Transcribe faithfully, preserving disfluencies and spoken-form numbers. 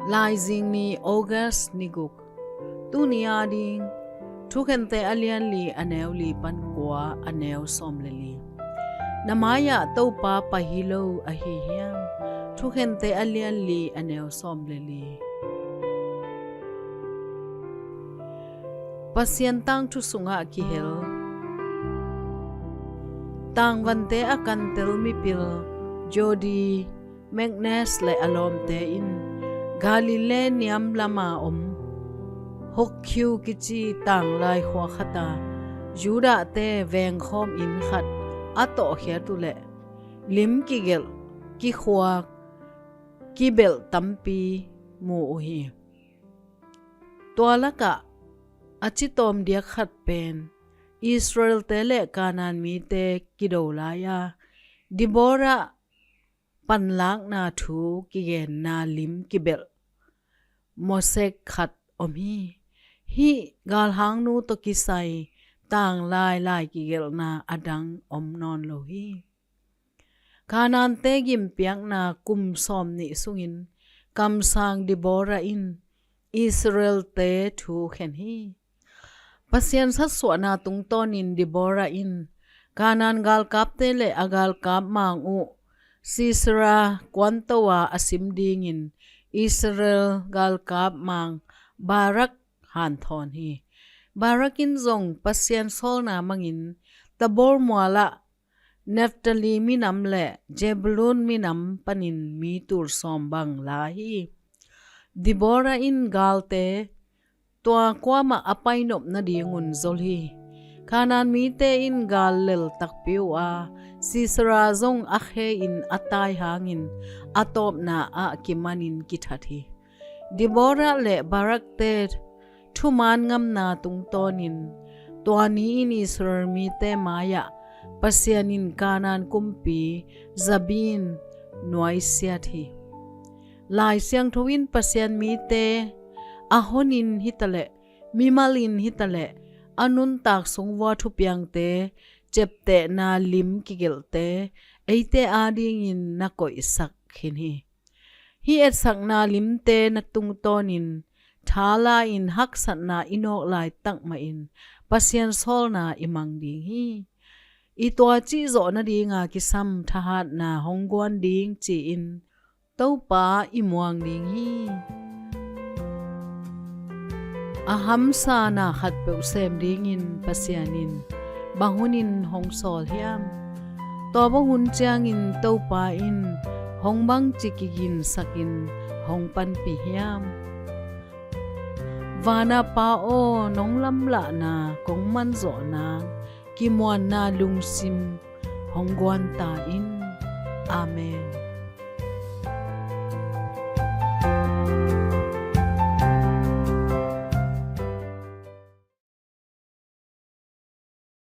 Laizing ni, August ni guk. Tuni ading Thukhente a lian li, a neu li pan kua, a neu sawm le li. Na mai-ah Topa pai hi lo ahi hiam? Thukhente a lian li, a neu sawm le li. Pasian tangthu sungah kihel. Tangvante a kantel mipil Jody Magness le a lawmte in Galilee niam lama om Hokkyu kici tanglai khua khata Judahte vengkhawm inn khat a tawhkhiat uh leh lim kigelh, kikhuak, kibelh tampi mu uh hi. Tua lakah a citawm diak khat pen Israelte le Kanaan mite kido lai-a Deborah panlakna thu kigenna lim kibelh mosaic khat om hi. Hih galhangnu tawh kisai tanglai lai kigelhna a dang om nawn lo hi. Kanaante gimpiakna kum sawm nih sungin kamsang Deborah in Israelte thu khen hi. Pasian satsuahna tungtawnin Deborah in Kanaan galkapte le a galkap mang uh Sisera kuanto-a a sim dingin Israel galkap mang Barak hanthawn hi. Barak in zong Pasian sawlna mangin Tabor mualah Naphtali minam le Zebulun minam panin mi tul sawm bang la hi. Deborah in galte tua kuamah a painop nadingun zol hi. Kanaan mite in gal lel takpi uh a, Sisera zong a khe-in a tai hangin a tawpna ah kimanin kithat hi. Deborah le Barakte thuman ngamna tungtawnin tua ni-in Israel mite mai-ah Pasian in Kanaan kumpi Jabin nuaisiat hi. Lai Siangtho in Pasian mite a honin hitaleh, mimalin hitaleh, a nuntak sungvua thupiangte, ciaptehna lim kigelhte eite adingin na koihsak khin hi. Hih etsakna limte na tungtawnin thala-in haksatna i nawk laitak mahin Pasian sawlna i mang ding hi. I tua cihzawh nadinga kisam thahatna hong guan ding ci-in Topa i muang ding hi. A hamsa na khatpeuh sem dingin Pasian in bang hunin hong sawl hiam? Tua bang hun ciangin Topa in hong bangci kiginsakin hong panpih hiam? Vana Pa aw, nong lamlahna kong manzawh nang, kimuanna lungsim hong guan ta in. Amen.